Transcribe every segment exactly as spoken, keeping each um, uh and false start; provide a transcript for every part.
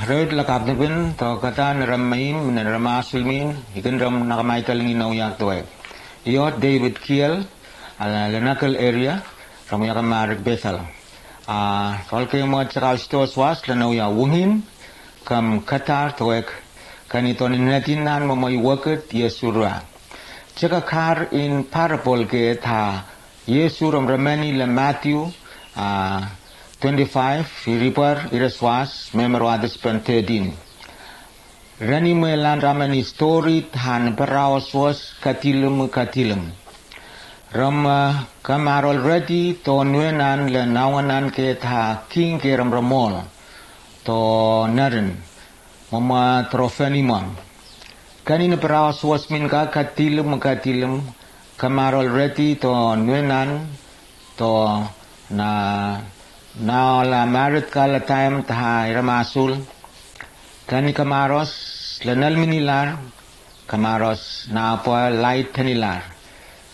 Rewit la kapnipin to kata na ram maim na ram asul min ikin ram na kamaital ni na uyak to e. Iyo David Kiel ala Lenakel area ram uyak marik Bethel. A tolke mo tsaka ustos was la na uyak wungin kam katar to ek kani to ni natin nan mo mo iwaket Yesurwa. Tsaka kar in parable ke ta Yesu ram ramani la Matthew a twenty-five iripar ireswas memero adispen thirteen. Rani melan ramani story than paraoswas katilum katilum. Ram kamarol reti to nuenan le nawangan ke ta king ke ram ramol to narin mama trofenimon. Kani na paraoswas min ka katilum katilum kamarol reti to nuenan to na na la marit ka la time ta ira masul. Kani kamaros la nalminilar kamaros na apa light tanilar.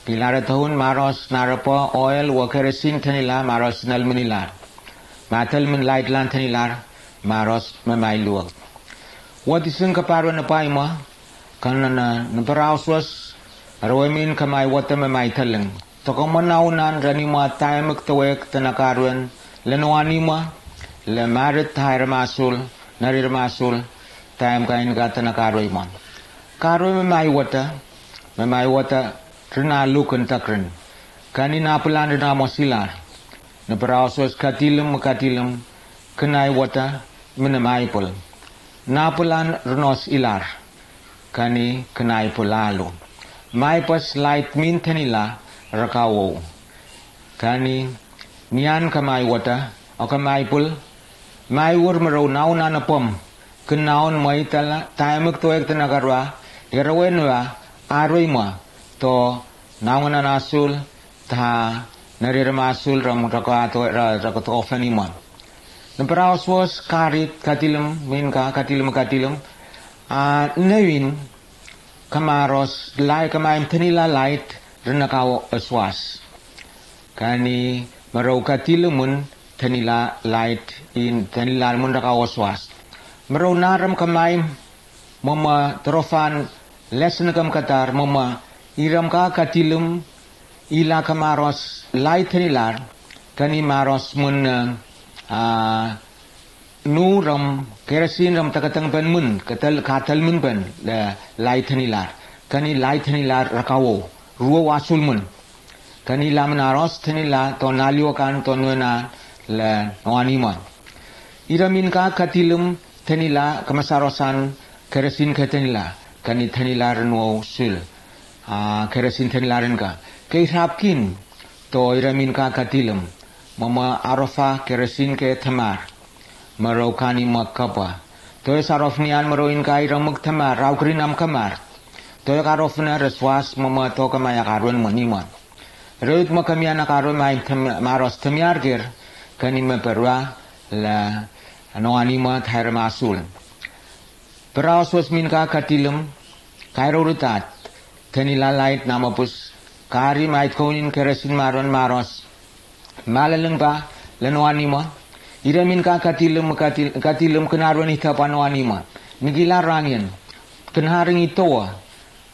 Pilara tahun maros na rapa oil wa kerosene tanila maros nalminilar. Matal min light lan tanilar maros mamailuag. What is in kaparo na paima kana na naparaoswas rawamin kamai wata mamai talang. Toka manaunan rani ma time tawek tanakarwen le noanima le marit haira masul narir masul time kain ka tanakarwe mon. Karwe mamai wata mamai wata rina lukun takrin. Kani napulan rina mosilar. Na paraoswas katilum katilum kanai wata mina maipul. Napulan renos ilar. Kani kanai pulalu. Maipas light min tanila rakawo. Kani nian kamai wata o kamai pul mai wur marau nau na napam. Kanaun mai tala taimuk tuek tanakarwa irawenwa arwima to naungan asul ta narir masul ram rakato rakato fanimon. Na paraoswas karit katilum min ka katilum katilum a newin kamaros lai kamaim tanila light rinakawo aswas. Kani marau katilumun tanila light in tanila mun rakawo aswas. Marau naram kamaim mama trofan lesson kam katar mama iram ka katilum ila kamaros light tanilar. Kani maros mun a nu ram kerosene ram takatang pen mun katal katal mun pen le light tanilar. Kani light tanilar rakawo ruwa wasul mun. Kani laman aros tanila to naliwakan to nuena le noanima. Iramin ka katilum tanila kamasarosan kerosene ke tanila kani tanila renwo sul. A kerosene tanila renka kei rapkin to iramin ka katilum mama arofa kerosene ke tamar. Marau kani makapa to e sarof nian marau in kai ramuk tamar rau krinam kamar. To e karofna reswas mama to kamaya karun manima. Reut makamia na karun mai maros tamiar ger kani maperwa la noanima thair masul. Paraoswas min ka katilum kairo rutat tanila light namapus kari mait konin kerosene maron maros. Malaleng ba lanoanima iramin ka katilum katilum kanarwan itapa noanima. Nigila rangin kanharing itoa.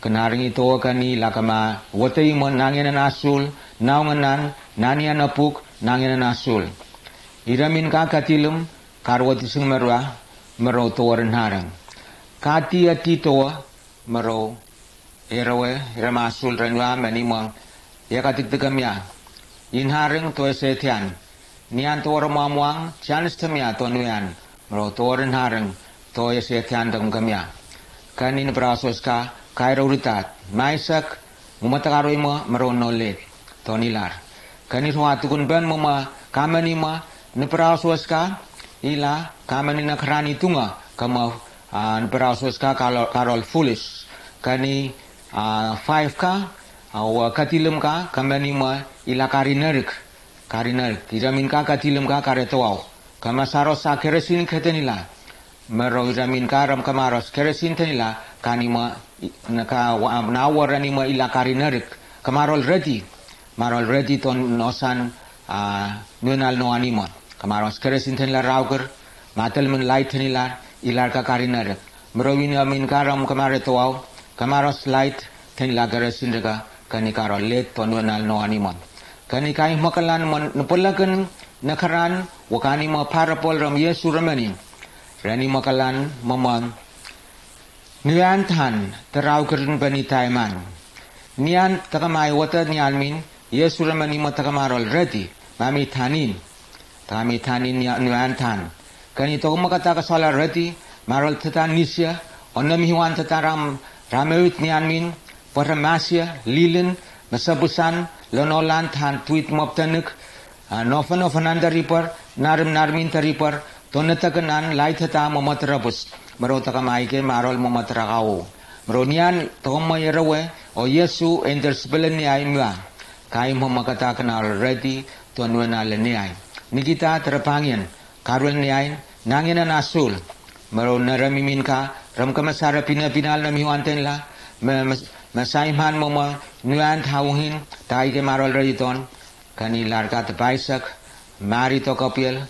Kanharing itoa kani lakama wataima nangin asul naunganan nani anapuk nangin asul. Iramin ka katilum karwati sing marwa marau toa renharang. Kati ati toa marau irawe iramasul renwa manimang yakatiktikamya. Inharang toa setian nian toa ramamuang chance tamya to nuyan marau toa renharang toa setian dam kamya. Kani na paraoswas ka kairo ritat maisak mumatakaro ima marau nolet to nilar. Kani ruatukun ben mama kamanima na paraoswas ka ila kamani na karani tunga kama a na paraoswas ka karol foolish. Kani a five ka a wa katilum ka kamanima ila kari narik kari narik iramin ka katilum ka kare toau. Kamasaros a kerosene ke tanila marau iramin ka ram kamaros kerosene tanila kanima na ka na waranima ila kari narik kamarol reti. Marol reti ton nosan a nunal noanima kamaros kerosene tanila rauker matal men light tanila Ilar ka kari narek. Mero ini amin karam kamare toau, kamaros light, ten la gare sindega, kani karo let to nuenal no animon. Kani kai makalan mon nupulakan nakaran, wakani mo parapol ram Yesu ramani. Rani makalan mamon. Nuan tan, terau kerin bani taiman. Nian takamai wata nian min, Yesu ramani mo takamar already, mami tanin. Takami tanin nian nuan tan. Kani toko makataka sala already, marol tata nisia, onam hiwan tata ram, rameut nian min, paramasia, lilin, masabusan, lonolan tan tuit moptanik, ah, nofa nofa nan taripar, narim narmin taripar, tonatakanan, lai tata mamatarabus, mero takamaike, marol mamatarakawo. Mero nian, toko mayarawe, o Yesu, enter sibelen niai mua. Kai mamakatakanan already, to nuenal niai. Nikita tarapangian, karwel niai, nangian asul. Mero naramimin ka, ram kamasara pina pinal na mihuanten la, ma-, ma-, masaiman mama, nuan tauhin, taike marol rediton, kani larka tapaisak, mari tokapiel,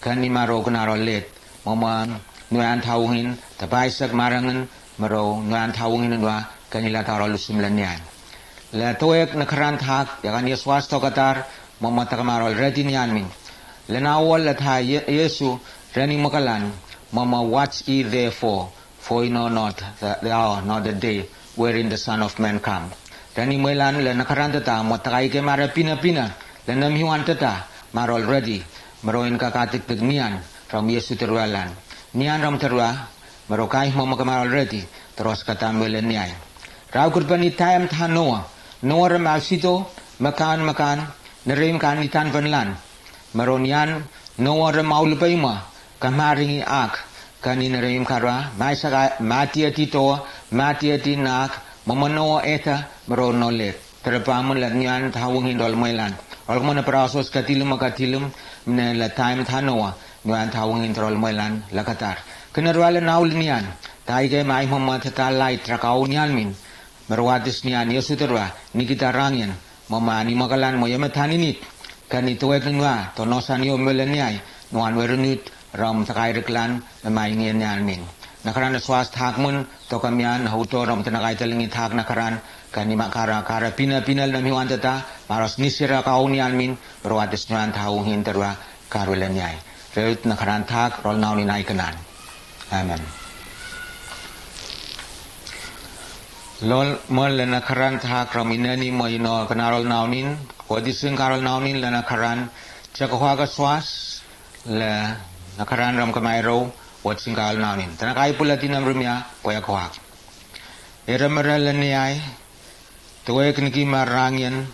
kani maro kanaro let, mama, nuan tauhin, tapaisak marangan, mero, nuan tauhin nua, kani la taro lusum lenian. La toek nakaran tak, yakan Yesu as tokatar, mama takamar already nian min. Lenawal la ta Ye-, Yesu, rani makalan, mama watch ye therefore, for ye know not the, the hour, nor the day, wherein the Son of Man come. Rani mailan la nakaran tata, mo takaike mara pina pina, la namihuan tata, mara already, mero in kakatiktik nian, ram Yesu terualan. Nian ram terua, mero kai mama kamar already, teros kata mele niai. Rau kurbani taem ta Noa, Noa rem ausito, makan makan, nerim kan itan vanlan. Mero nian, Noa rem aulupaima, kamaringi ak, kani nerim karua, maisaka, matiati toa, matiati nak, mama Noa eta, mero nolet. Tarapamun la nuan tauhin rol mailan. Rol kemana parasos katilum katilum, mene la taem ta Noa, nuan tauhin rol mailan, lakatar. Kena ruala naul nian, taike mai mama tata lai trakau nian min. Meruatis nian Yesu terua, nikita rangian, mama ni makalan mo yamataninit. Kani toek nua, tonosan yo mele niai, nuan werunit, ram takai riklan, mamaingian nian min. Nakaran suas takmun, tokamian, hauto, ram tanakai talingi tak nakaran, kani makara, kara pina pina namihuan tata, maros nisira kau nian min, meruatis nuan tauhin terua, karwel niai. Reut nakaran tak, rol naunin ai kanan. Amen. Lol, mol le nakaran tak ram inani mo ino kanarol naunin, wadisin karol naunin le nakaran, chakahuaga suas, le nakaran ram kamairo, wadisin karol naunin. Tanakai pula tinam rumia, koya kuak. Era mera le niai, toek niki marangian,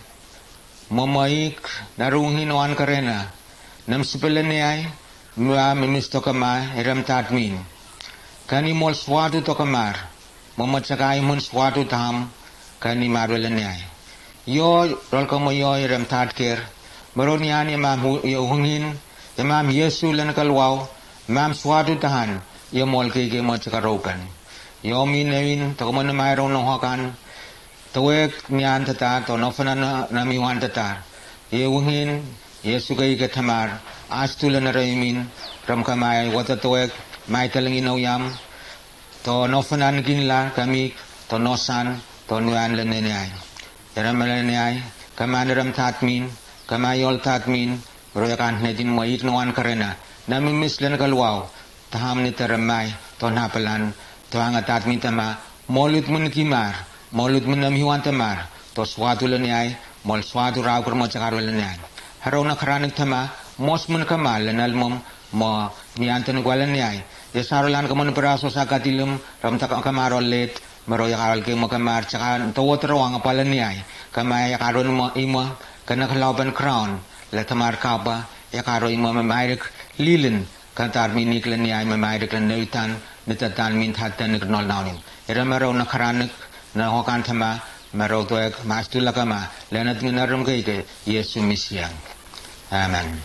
mamaik, narunghin oan karena, nam sipele niai, mua mimis tokamai, eram tatmin. Kani mol suatu tokamar, mama chakai mun suatu tam, kani marwele niai. Yo, rol kamo yo, eram tatker, mero nian yamam hu-, yo hungin, yamam Yesu len kalwau, mam suatu tahan, yo mol keike mo chakarokan. Yo mi nevin, tokamon mairo no hakan, toek nian tata, to nofanan namihuan tata. Ye hungin, Yesu keike tamar, astu len raimin, ram kamai, wata toek, mai talangin no yam, to nofanan ginla, kamik, to nosan, to nuan le niai. Eram le niai, kaman ram tatmin, kamai yol tatmin, royakan nedin mo ik nuan karena, namimis len kalwau, taham ni taramai, to napalan, to anga tatmin tama, molut mun kimar, molut mun namihuan tamar, to suatu le niai, mol suatu rau kermo chakar le niai. Harau nakaranik tama, mos mun kamal, le nalmom, mo nianten gwala niai. Yasarolan kamon peraso sakatilum, ram tak kamaro let, mero yakarol ke mo kamar, chaka tawot rawang pala niai. Kamai yakaron mo imo, kana kalaban crown, le tamar kapa, yakaro imo mamairik, lilin, kantar minik le niai, mamairik le neutan, nitatan min tatan nik nol naunin. Era mero nakaranik, na hokan tama, mero toek, mastu lakama, lenat nginarum keike, Yesu Misian. Amen.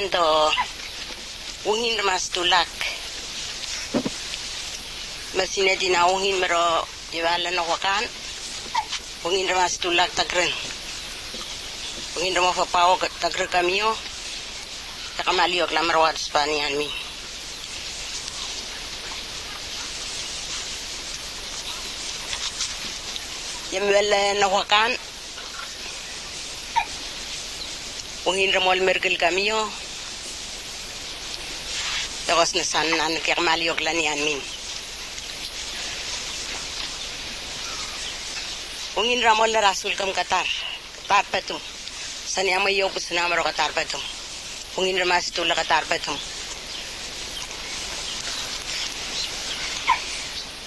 To, wungin remas tulak. Masina dina wungin mero iwala no wakan. Wungin remas tulak tagren. Wungin remo fapawo tagre kamio. Takamaliok la merwat Spanian mi. Yemwele no wakan. Wungin remo el merkel kamio. Tokos na san nan kek maliok la nian min. Wungin remo el rasul kam katar. Katar petum. Sani amo yo pusna mero katar petum. Wungin remas tula katar petum.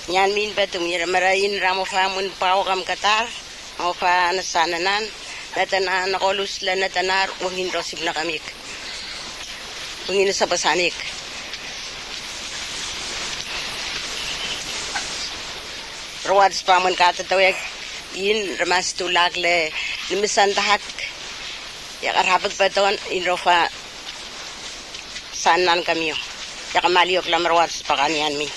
Nian min petum yere mera in ramo famun pawo kam katar. Mo fa na sananan. Natanan kolus la natanar wungin rosip na kamik. Wungin sa pasanik. Rwad spamun katatawek in remas tulak le nimisan tahak. Yakarapag paton in rofa sanan kamio. Yakamaliok la merwat spakanian mi.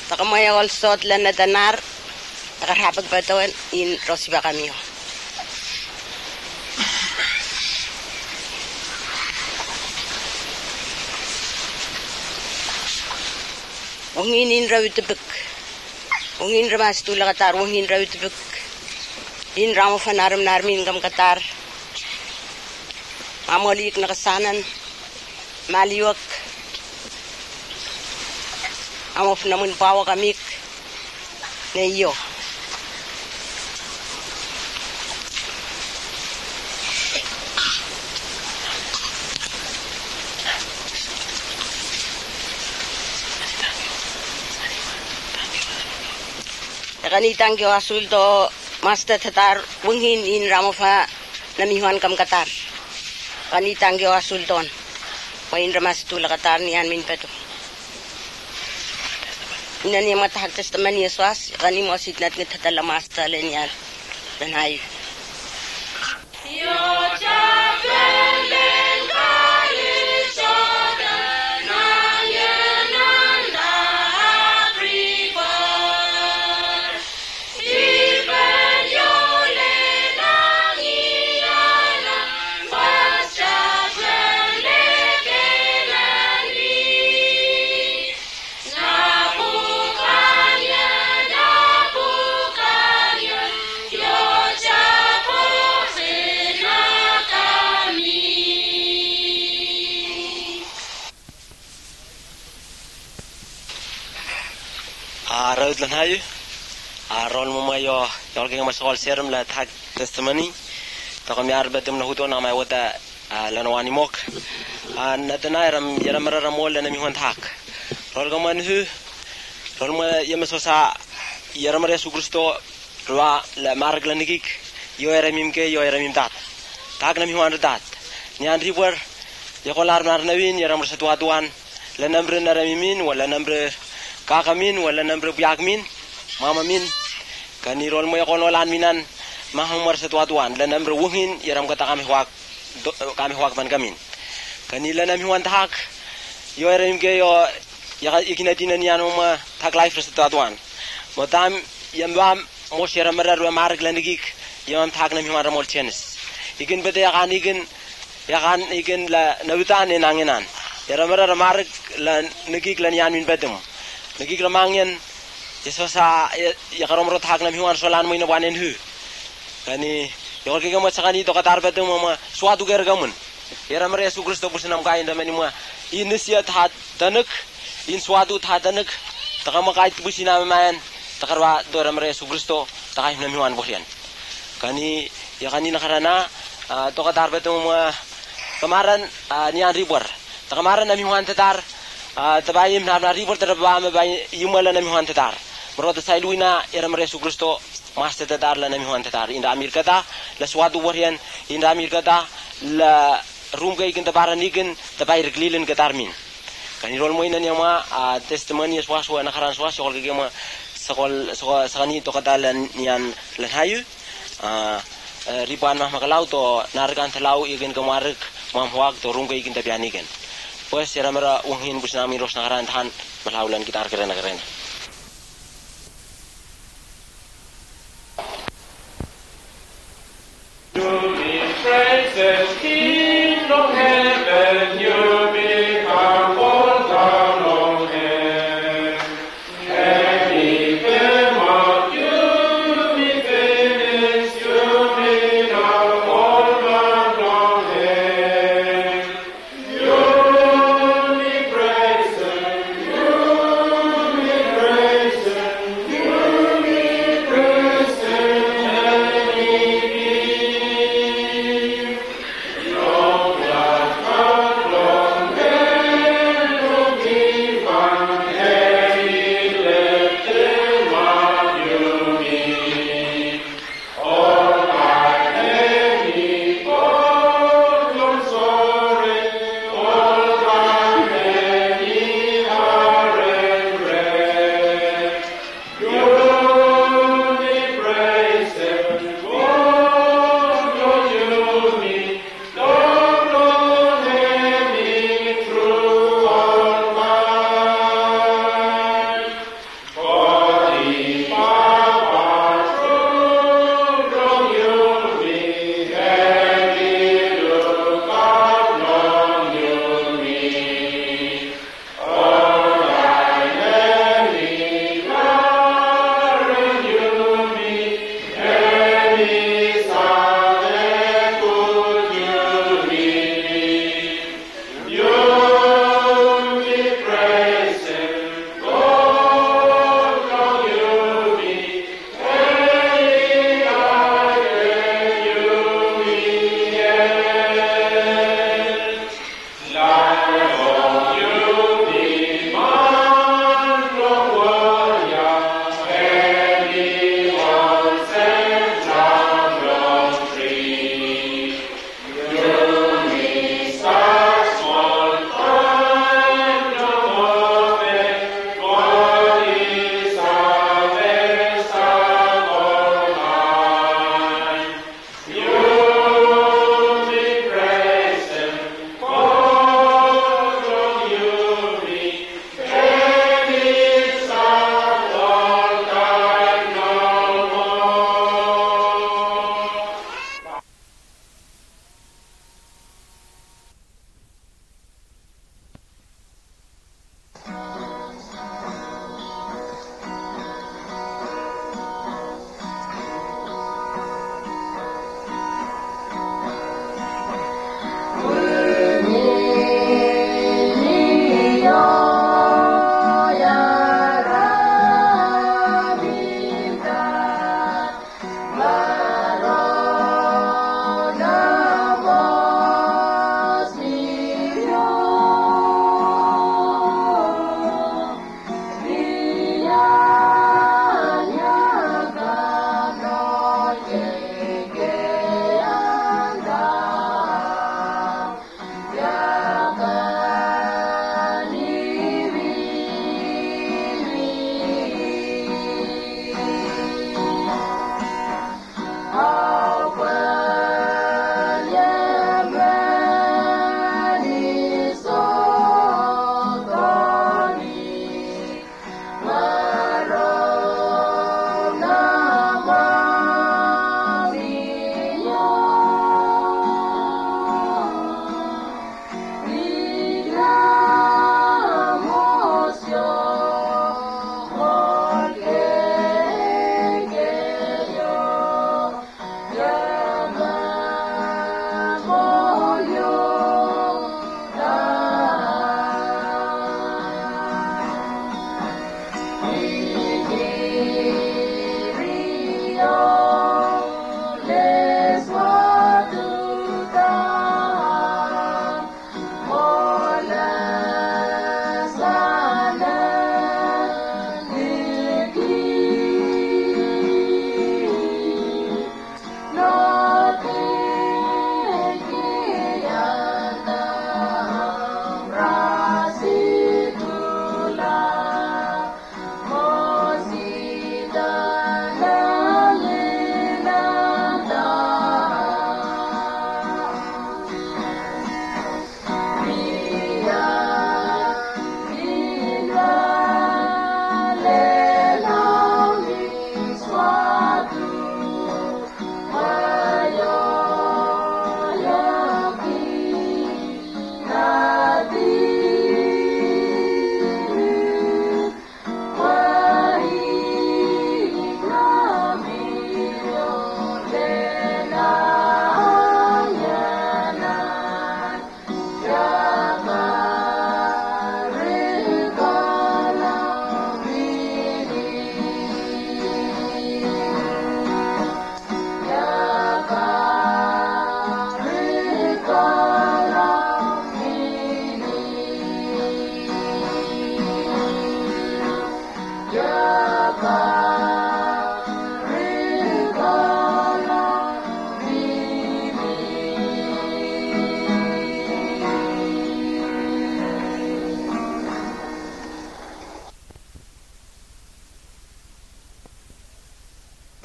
Takamaya olsot la natanar. Takarapag paton in rosiba kamio. Wungin in rawitebek. Wungin remas tula katar wungin rawitebek. In ramo fanarem narmin kam katar. Mamolik na kasanan. Maliwak. Amo fnamun pawo kamik. Ne iyo. Kani tangki wasul to masta tatar wungin in ramo fa namihuan kam katar. Kani tangki wasul ton. Wa in remas tula katar nian min petum. Ina ni matahak testimoni Yesus, kani mo sit nat ngi tatala masta le nian. Dan hai. A raut lan hayu. A rol mo ma yo yo ke ma sol serum la tak testimoni. To kam yar betum na huto na ma wata a lan wani mok. A natana yaram yaram mara ramol la nami huan tak. Rol ka man hu. Rol ma yama sosa yaram mara Yesu Kristo. Rwa la marag la nikik. Yo yaramim ke yo yaramim tat. Tak nami huan tat. Nian ribuar. Yakolar nar nawin yaram mara satuatuan. La namre naramimin wa la namre kakamin wa la namre buyakmin. Mamamin. Kani rol mo yakon olan minan. Maham mara satuatuan la namre wungin yaram kata kami huak. Kami huak man kamin. Kani la nami huan tak. Yo yaramim ke yo yaka ikinatinan yan mo ma tak life mara satuatuan. Mo tam yam bam mo sera mara rua marik la nikik. Yam tak nami huan ramol chenis. Ikin bete yakan ikin yakan ikin la nawitan e nanginan. Yara mara ramarik la nikik la nian min betum. Nikik la mangin. Yesosa yakarom rot hak nami huan solan mo ina wanen hu. Kani yakor kike mo sakani to katar betum mo ma suatu ger gamun. Yara mara Yesu Kristo businam kain da mani mo. Inisia tahat tanak. In suatu tahat tanak. Takama kait businam mayan. Takarwa do yara mara Yesu Kristo takai nami huan borian. Kani ya kani nakarana to katar betum mo. Kamaran nian ribuar. Takamaran nami huan tatar. Tabayim na na ribuar tara ba me bay yumala nami huan tatar. Mero ta sailuina yara mara Yesu Kristo. Mas tatar la nami huan tatar. Inda amir kata la suatu borian. Inda amir kata la rum ka ikin tabaran ikin tabay riklilin katar min. Kani rol mo ina niama testimoni suas wa nakaran suas sokol kike ma sokol sakani to kata la nian la hayu. Ah, eh, ribuan mah makalaw to nargan talaw igin kamarik mamhuak to rungke igin tabian igin. Pues, yara mera unghin bus nami ros nakaran tahan malaulan kita arkeren arkeren. You be praised, King of heaven, you be humbled down on earth. Happy Belmont, you be finished, you be now all down on earth. You be praised, you be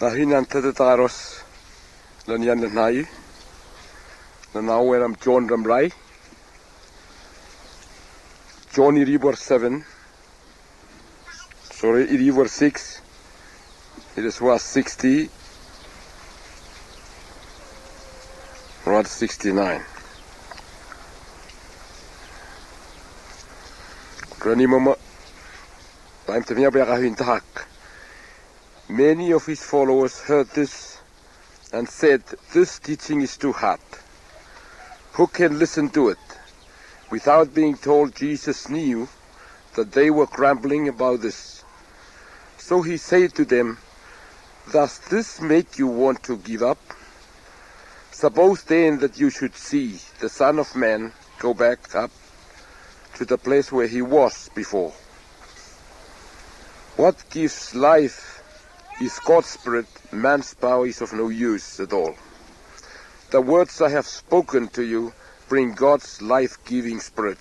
Tahinan tete taros. Lanian lanai. Lanawe ram John ram rai. John iribor seven. Sorry, iribor six. It is was sixty. Rod sixty-nine. Rani mama. Taim tevnya bia kahin tahak. Many of his followers heard this and said, "This teaching is too hard. Who can listen to it?" Without being told, Jesus knew that they were grumbling about this. So he said to them, "Does this make you want to give up? Suppose then that you should see the Son of Man go back up to the place where he was before. What gives life is God's Spirit. Man's power is of no use at all. The words I have spoken to you bring God's life-giving Spirit.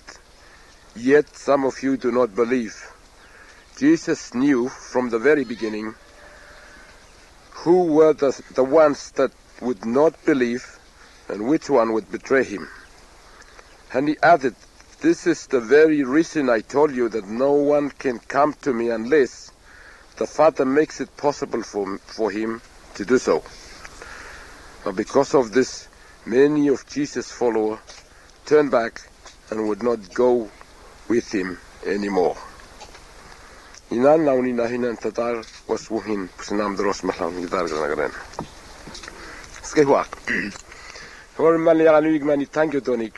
Yet some of you do not believe." Jesus knew from the very beginning who were the, the ones that would not believe and which one would betray him. And he added, "This is the very reason I told you that no one can come to me unless the Father makes it possible for, for him to do so." But because of this, many of Jesus' followers turned back and would not go with him anymore. Inan nauni nahinan tatar was wuhin pusinam dros mahlam gitar granagren. Skewak. Hor mali anuig mani thank you tonik.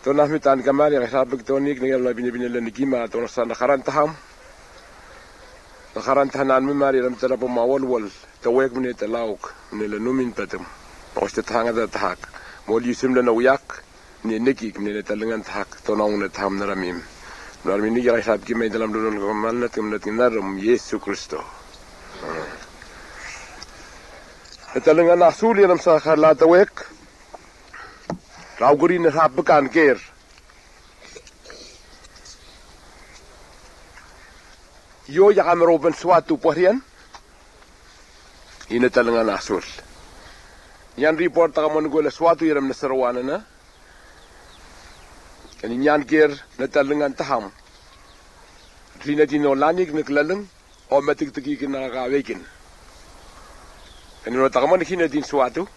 Tona mitan kamari rabik tonik ni la bini bini len gima tona sa nakaran taham. Nakaran tahanan mi mari ram tala pamawal wal. Tawek mene talauk mene lenumin patum. Oste tahanga da tahak. Mol yusim le nauyak. Ni nekik mene le talengan tahak. Tona ung le taham naramim. Narmin ni rai sab ki mai dalam dulun kamal nat kim nat narum Yesu Kristo. Talengan asuli ram sa kala tawek. Rauguri ne hap bekan ker. Yo ya kamero ben suatu pohrian. Ina talengan asul. Yan report takamon gole suatu iram na sarwana na. Kani yan ker na talengan taham. Rina dino lanik na klaleng. O matiktikikin na kawekin. Kani ro takamon kina din suatu.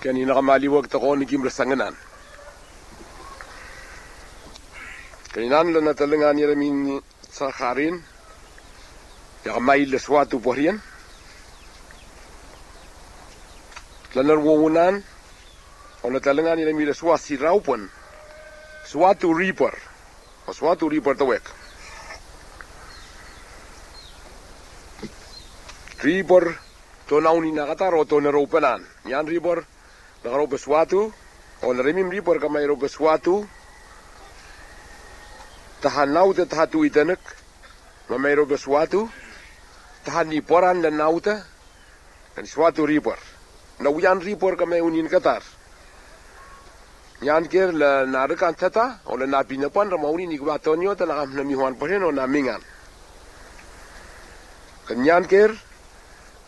Kani nakamaliwag takon kim rasanganan. Kani nan la na talengan iramin sa karin. Ya kamay le suatu pohrian. Lanar wongunan. O na talengan iramin le suasi raupan. Suatu ripar. O suatu ripar tawek. Ripar to nauni nakatar o to na ropanan. Yan ripar nakaropa suatu. O na rimim ripar kamay ropa suatu. Tahan nauta tahatu itanek. Mamay ropa suatu. Tahan ni poran dan nauta. Kan suatu ripar. Na uyan ripar kamay unin katar. Yan ker la na rekan tata, o la na binapan rama unin ikba tonyo ta na kam na mihuan pahen o na mingan. Kan yan ker,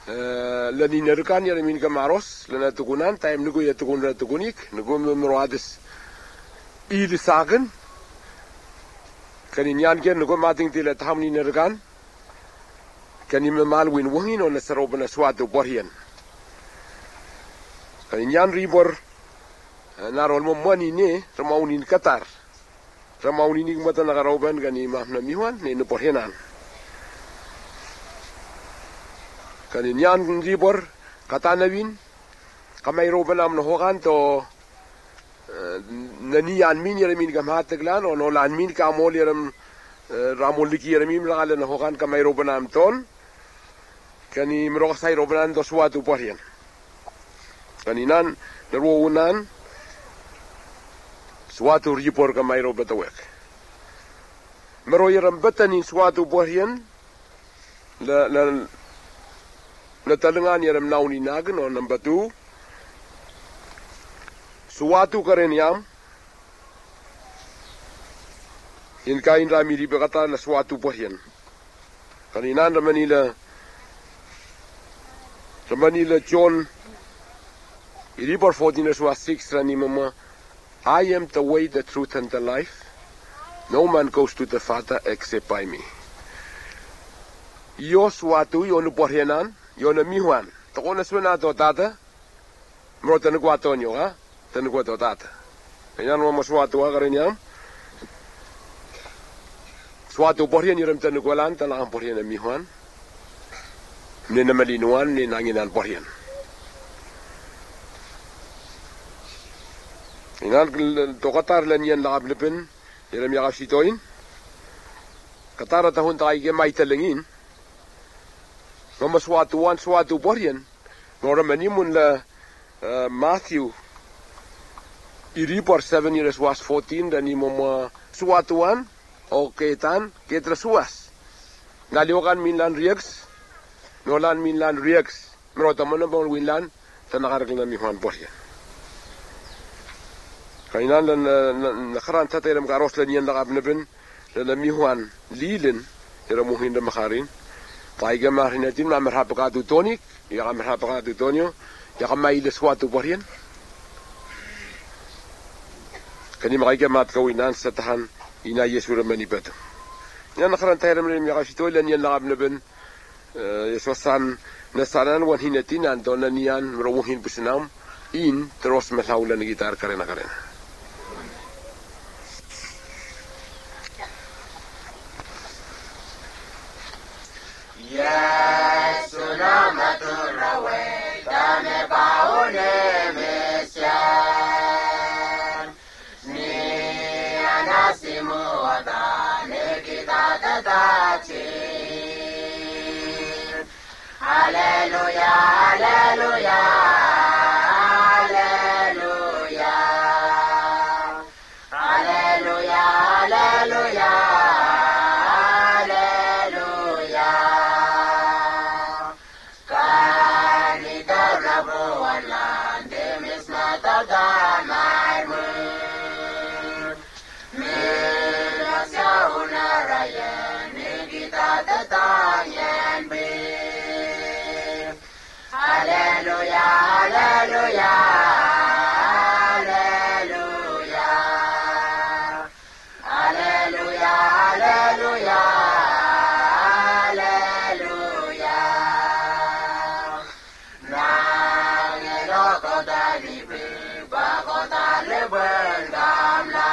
eh, la ni na rekan ya min kamaros, la na tukunan, taim nuku ya tukun ra tukunik, nuku memroades. Ili saken, kan yan ker nuku mating tila taham ni na rekan, Kani mamal win wangin o na saroba na suatu borhian. Kani nyan ribor, eh, narol mo mani ne, ramaunin katar. Ramaunin ig mata na karoban kani mah na mihuan, ne na borhianan. Kani nyan ribor, katana win, kamay roba nam na hokan to, eh, nani an min yaram in gamhat teglan, o no lan min kamol yaram, eh, ramol liki yaram in la na hokan kamay roba nam ton. Kani merokasai roba nan to suatu borhian. Kani nan, nerwo unan, suatu ribor kamay roba tawek. Mero yaram betanin suatu borhian, La, la, la talengan yaram nauni nagen o number two. Suatu karen yam. In kain rami riba kata la suatu borhian. Kani nan ramani la Romani le John, iribor fourteen verse six, ra ni mama, "I am the way, the truth, and the life. No man goes to the Father except by me." Io suatu, io nu borhianan, io na mihuan. Toko na suena to tata, mro tanu kua tonio, ha? Tanu kua to tata. Kainan mo suatu a kareniam. Suatu borhian iram tanu kua lan, tala borhian na mihuan. Ne na malinuan, ne nanginan borhian. Inan tokatar lanian lakap lepin, iram yakasitoin. Katara tahun takai ke mai talengin. Mama suatu an, suatu borhian. Mama manimun la, eh, Matthew. Iribor seven, ira suas fourteen, ra ni mama suatu an, o ketan, ketra suas. Naliokan min lan riaks, nolan min lan riaks, mro tamana bang win lan, tanakar na mihuan borhian. Kainan na, na, na karan tata iram karos lanian lakap lepin, na mihuan lilin, ira muhin da makarin. Taiga marhinatin, ma merhapakatu tonik, ia ka merhapakatu tonio, ia ka mai le suatu borhian. Kani makaika mat kawinan satahan, ina Yesu ra mani betu. Ina nakaran tairam rim yakasito lanian lakap lepin, eh, Yesu san, na sanan wan hinatin, anto na nian, mro muhin pusinam, in, teros melhau lan gitar karena karena. Yesu na maturawe, dame baune mesia. Ni anasimu ata, ne kita tatachi. Aleluya, aleluya, aleluya. Aleluya, aleluya, aleluya. Kani tarabuan lan, demis na tadamai mu. Minas ya unarayan, ni kita tatanyan bi. Aleluya, aleluya, aleluya. Aleluya, aleluya, aleluya. Nang eloko tani be, bako tale ben gamla.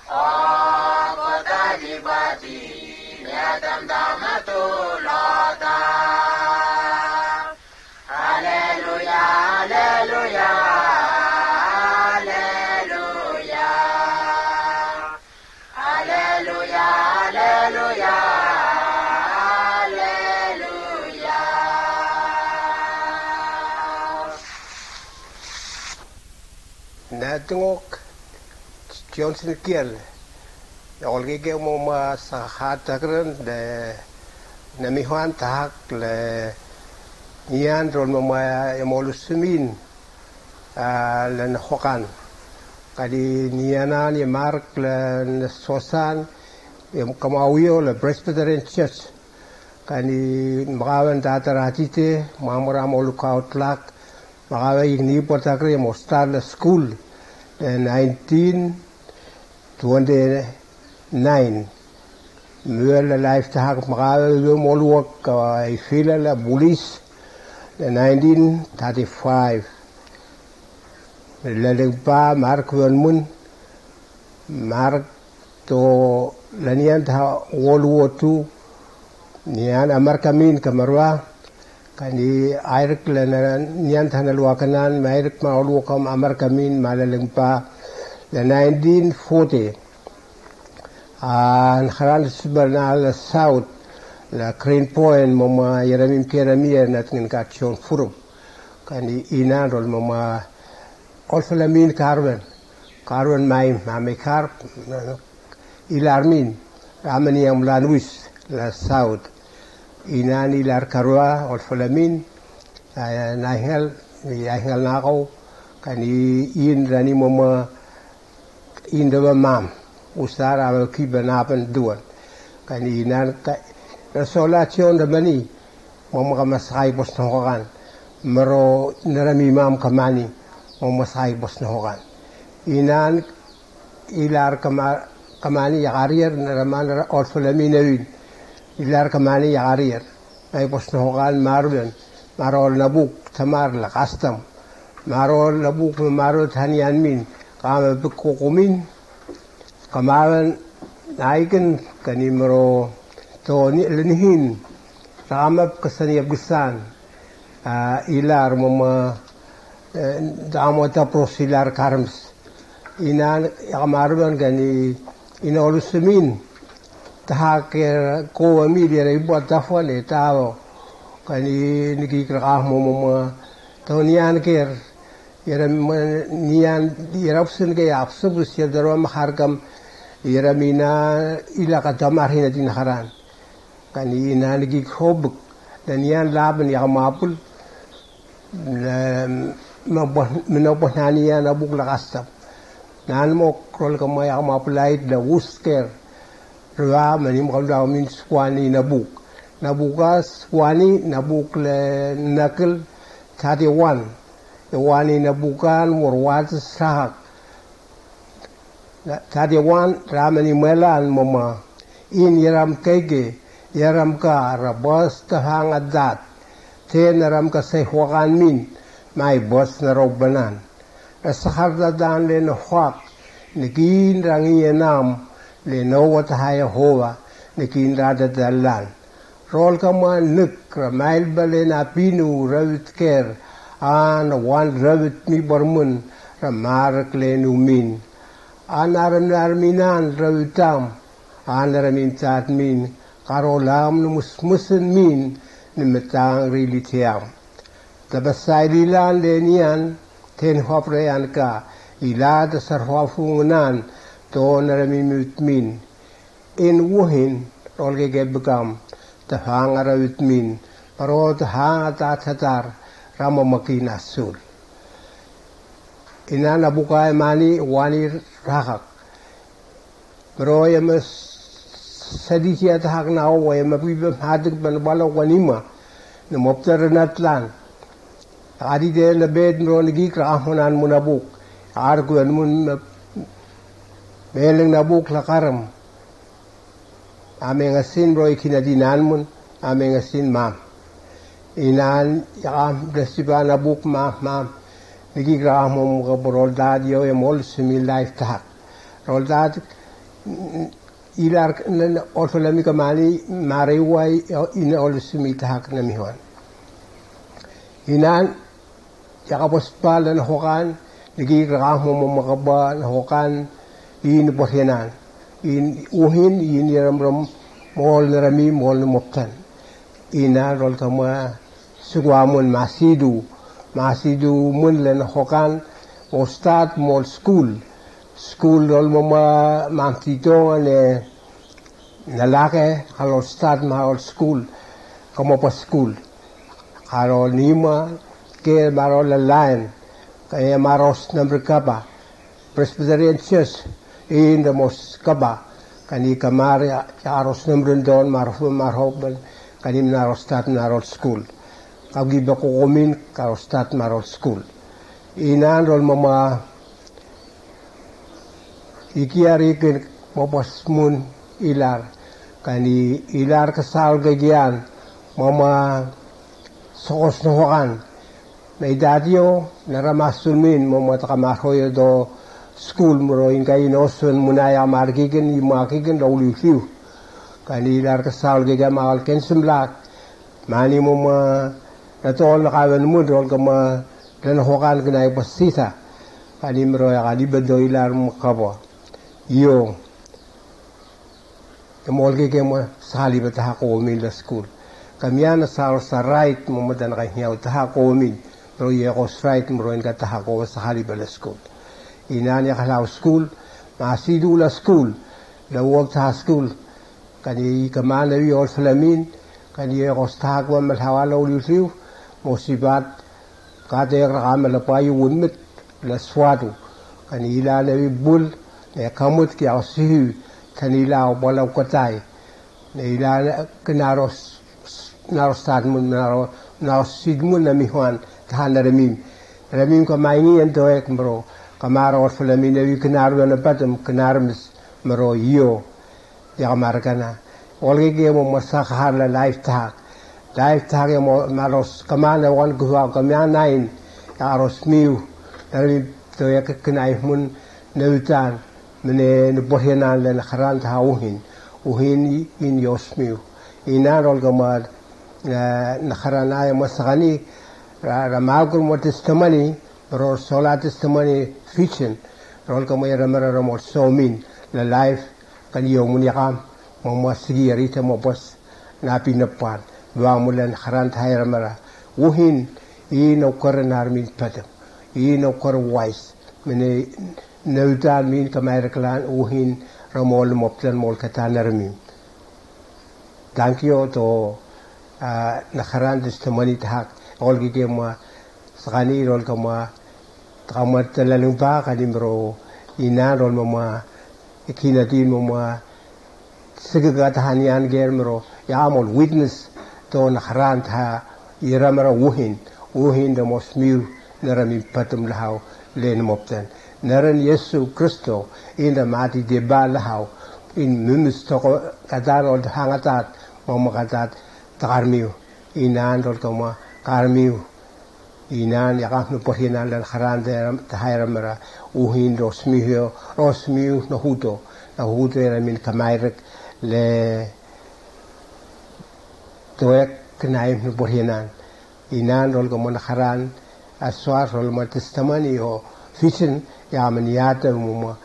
Oko tani bati, ya tam tam tulota. Aleluya, aleluya, aleluya. Aleluya, aleluya, aleluya. Na tungok Johnson Kiel. Olgege mo ma sa hatakren de na mihuan tahak le nian ron mo ma emolusumin, ah, le na hokan. Kadi nianan ye mark le na sosan ye kamawio le Presbyterian Church. Kani makawan tataratite, mamora molukaotlak, makawa igni portakre mo start le school le nineteen twenty-nine. Muel la life tahak makawa iwe moluak, ah, ifila la bulis le nineteen thirty-five. Leleng pa mark wen mun, mark to lanian ta World War Two, nian Amerika min kamarwa, kani airik lana nian ta na luakanan, mairik ma oluakam Amerika min, ma leleng pa le nineteen forty. An haran sibana la South, la Green Point, mama Yeremim Keremia, natngin ka John Furum. Kani inan rol mama Olfalamin Carmen, Carmen mai, mame Carp, ilarmin, ramani yang mlanwis, la South. Inan ilar karwa, Olfalamin, ah, nahingal, nahingal nako, kani in rani mama, in daba mam, usar amal kiba napan duan. Kani inan ka, rasola chion da mani, Mama kama sakai bos na hokan. Maro narami mam kamani. Mama sakai bos na hokan. Inan ilar kama kamani ya karier naraman nara orfalami nawin. Ilar kamani ya karier. Nai bos na hokan marulan. Marol na buk tamar la kastam. Marol na buk marol tanian min. Kama buk kokomin. Kamawan naiken kani maro to ni lenihin. Ramap kasani abgisan. Ilar mama damo tapros ilar karms. Inan ya kamaruan kani inolusumin. Taha ker kowa mi diara ibu atafan e tao. Kani niki krakah mama to nian ker. Yara nian yara psun ke ya psun pus ya darwa maharkam yara mina ila ka damar hina din haran. Kani ina nigi hobuk dan nian laban ya mapul. Menoboh nani ya na buk la kastam. Nan mo krol kama ya mapul lait da usker. Rua mani mo kama min swani na buk. Na buka swani na buk le nakil tati wan. Wani na bukan murwat sahak. Tadi wan ramani melan mama. In yaram kege yaram ka rabas tahang adat. Te naram ka sai huakan min mai bas na robanan. Rasahar dadan le na huak. Nikin rangi enam le no watahaya hoa. Nikin rada dalan. Rol kama nek ramail bale na pinu rawit ker an wan rawit mi barmun ramarak le nu min. An aram narminan rawitam an aramin tat min karolam nu musmusen min ni metang rili tiam. Tabasai lilan le nian ten huap rean ka ila da sarhuafungunan to naramin min. In wuhin rol ke gebekam tahang arawit min paro tahang atat hatar rama makin asul. Ina na bukai mani wani rahak. Mero ya mas sadisi atahak na o ya mapiba hadik ban bala wanima. Na moptar natlan. Adi de na bed mero nigi kra ahonan munabuk. Arku an mun meleng nabuk lakaram. Ameng asin bro ikina dinan mun ameng asin mam. Inan ya am dasiba na buk mam mam. Nigi graham mo ka roldad yo ya mol sumi life tak. Roldad ilar orsolami kamani mariwai ina ol sumi tak na mihon. Inan ya ka bos pala na hokan nigi graham mo makaba na hokan in bos yanan in uhin in yaram ram mol narami mol na moptan. Ina rol kama sugwa mun masidu masidu mun le na hokan mostat mol school. School rol mama mamtito ne nalake halol start ma hol school. Kama pa school halol nima ke marol la line kaya maros namri kaba Presbyterian Church in the most kaba. Kani kamari ya aros namri don marho marho ban kani naros start narol school. Kagi ba kokomin karos start marol school. Inan rol mama ikiar ikin mopos mun ilar kani ilar kasal gagian mama sokos nohokan na idatio na ramasul min mama takamahoyo do school muro inka inosun munaya markikin imakikin do uliusiu kani ilar kasal gagian mahal kensumlak mani mama natol nakawan mun rol kama dan hokan kinai pasisa kani muro ya kani bado ilar makaba. Iyo. Kemol ke kema sali bata hako min la school. Kamiana sal sa right mo madan ka hiau ta hako min. Pero ye ko right mo roin ka ta hako sali bala school. Inan ya kalau school masidu la school. La work ta school. Kani kamana wi ol falamin kani ye ko ta hako mal hawala uliu mosibat. Kate ya kama la payu wunmit la swatu kani ila na wi bul na kamut ki au sihu kani ila au bala ukatai na ila na kinaros Naro start mun, naro, naro sid mun na mihuan, tahan na remim. Remim ka maingi en doek mro, ka maro or fulamin na wi kenar wan na patem, kenar mis, mro yo, ya ka markana. Olge ke mo masa kahar la life tahak. Life tahak ya mo maros, kamana wan kuha, kamana in, ya aros miu, remim doek kenai mun, na utan, mene ne borhianan len haranta ha uhin, uhin in yosmiu. Inan rol kamar, eh, na harana ya masakani, ra, ra magur mo testimony, rol sola testimony fiction, rol kamar ya ramara ramor somin, la life, kan yo mun yakam, mo masigi arita mo bos, na pinapan, wa mulan haranta ha ya ramara. Uhin, i no karanar min patem, i no kar wise, mene, na utan min kamai reklan, uhin, ramol moptan mol katanar min. Thank you to, ah, na haran testimony tahak, olge ke ma, sakani rol kama, kama talaling ba, kani mro, inan rol mama, ikinatin mama, sige ka tahan yan ger mro, ya amol witness, to na haranta ha, i ramara uhin, uhin da mosmiu, na ramin patem lahau, len moptan. Na ran Yesu Kristo, in da mati deba lahau, in mimis toko, katan ol hangatat, mama katat, takarmiu, inan rol kama, karmiu, inan, ya kaf no porhianan len haranta ha ya ramara, uhin rosmiu, rosmiu, na huto, na huto ya ramin kamairek, le, doek kenai no porhianan. Inan rol kama na haran, aswar rol ma testimony o fiction, ya maniata muma.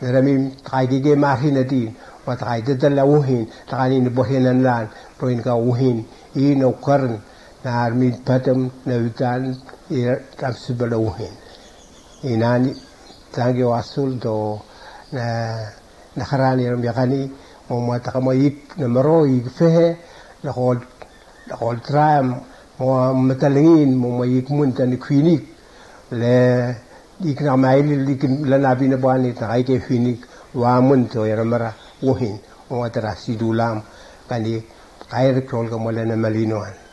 Na ramin, takai gige mahi na din, ma takai dada la uhin, takai ni borhianan lan, roin ka uhin, i no karan, na armin patem, na utan, i tam sibala uhin. Inan, thank you asul do, na, na haran ya ram yakani, mo ma takama ik, na maro ik fehe, na kol, na kol tram, mo matalingin, mo ma ik mun tani kwinik, le, ik na maili, ik la na bina bani, takai ke finik, wa mun to ya ramara, uhin, mo ma tara sidulam, kani, kair krol ka mo le na malinoan.